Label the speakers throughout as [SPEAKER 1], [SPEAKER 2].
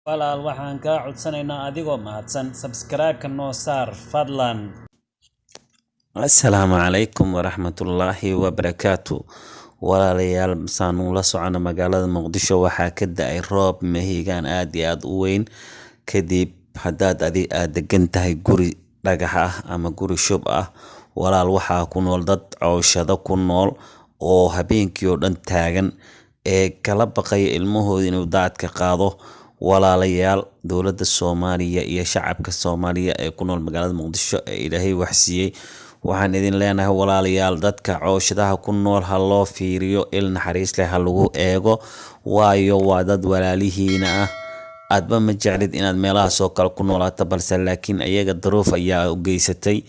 [SPEAKER 1] Walaal, waxaan kaa codsanaynaa adigoo mahadsan subscribe-ka noo saar fadlan.
[SPEAKER 2] Asalaamu calaykum waraxmatullaahi wabarakaatu. Walaalayaal, saan ula socono, magaalada Muqdisho waxaa ka da-ay roob mahiigaan aad iyo aad u weyn. Kadib haddaad adi aad degan tahay guri dhagax ah ama guri shub ah, walaal, waxaa ku nool dad cooshado ku nool oo habeenkii oo dhan taagan ee kala baqaya ilmahooda inuu daadka qaado. Walaalayaal, dowladda Soomaaliya iyo shacabka Soomaaliya ee ku nool magaalada Muqdisho ee Ilaahay waxsiiyey, waxaan idin leenahay, walaalayaal, dadka cooshadaha ku nool ha loo fiiriyo, il naxariis leh ha lagu eego, waayo waa dad walaalihiina ah. Aadba ma jeclid inaad meelahaas oo kale ku noolaato, balse laakiin ayaga daruuf ayaa u geysatay.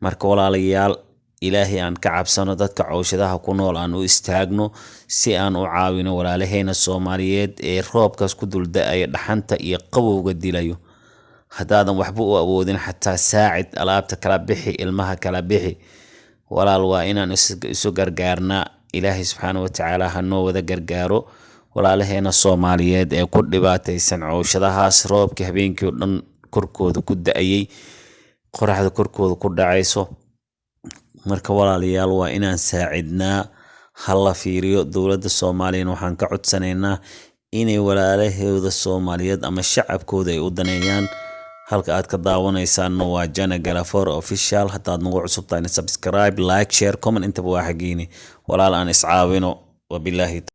[SPEAKER 2] Marka walaalayaal, Ilaahay aan ka cabsano, dadka cooshadaha ku nool aan u istaagno si aan u caawino walaalaheena Soomaaliyeed ee roobkaas ku dul da-aya, dhaxanta iyo qabowga dilayo. Haddaadan waxba u awoodin, xataa saacid, alaabta kala bixi, ilmaha kala bixi. Walaal, waa inaan isu gargaarnaa. Ilaahay subxaana watacaala ha noo wada gargaaro walaalaheena Soomaaliyeed ee ku dhibaataysan cooshadahaas, roobka habeenkii oo dhan korkooda ku da-ayay, qoraxda korkooda ku dhacayso. Marka walaalayaal, waa inaan saacidnaa, ha la fiiriyo. Dowladda Soomaaliyana waxaan ka codsanaynaa inay walaalahooda Soomaaliyeed ama shacabkooda ay u daneeyaan. Halka aad ka daawanaysaanna waa Jana Galafor Official. Haddaad nagu cusub tahayna, subscribe, like, share, comment intaba waa xagiini. Walaal, aan iscaawino. Wabilaahi.